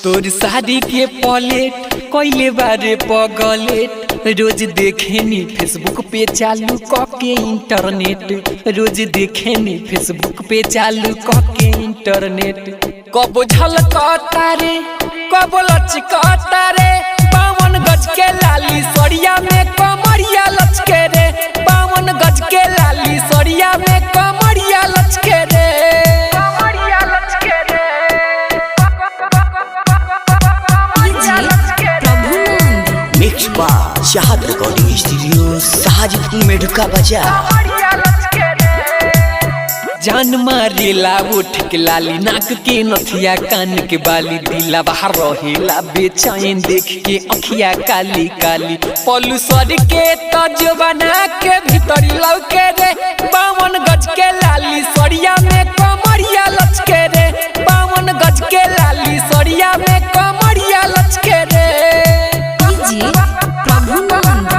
तोर शादी के पलेट कइले बारे पगलेट, रोज देखेनी फेसबुक पे चालू कके इंटरनेट, रोज देखेनी फेसबुक पे चालू कके इंटरनेट। कब झलकता रे कब लचकता रे, 52 गज के लाली सरिया में कमरिया लचके रे, 52 गज के लाली सरिया में कमरिया लचके रे। कमरिया लचके रे। DJ Prabhunand. Mix by Chahat recording studio, Shahjipur Medhuka बाजार। जान मारेला उठ के लाली, नाक के नथिया कान के बाली, दिला बाहर रहेला बेचैन देख के अखिया काली काली। पलू सर के तजबना के भीतरी लौके रे, 52 गज के लाली सरिया में कमरिया लचके रे, 52 गज के लाली सरिया में कमरिया लचके रे। DJ Prabhunand.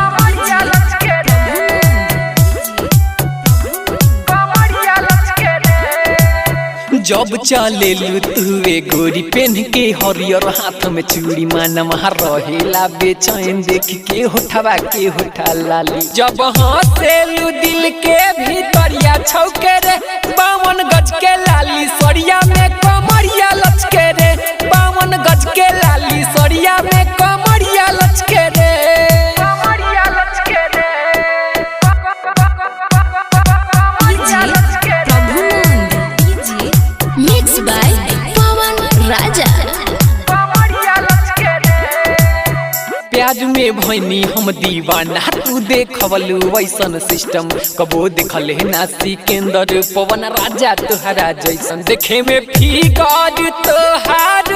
जब चले तुवे गोरी पेन के हरियर हाथ में चूड़ी, मानवा रहेला बेचैन देख के होठवा के होठा लाली। जब हंसेलू दिल के भीतरिया छौके रे, 52 गज के लाली सरिया में कमरिया लचके रे, 52 गज के लाली सरिया में कमरिया लचके रे। कमरिया लचके रे। DJ Prabhunand. DJ mix by Pawan Raja. प्याज में भैनी हम दीवाना, तू देखवलू वैसन सिस्टम कबो देखल है ना सिकंदर पवन राजा तुहरा जैसन। देखे में फिगर तोहार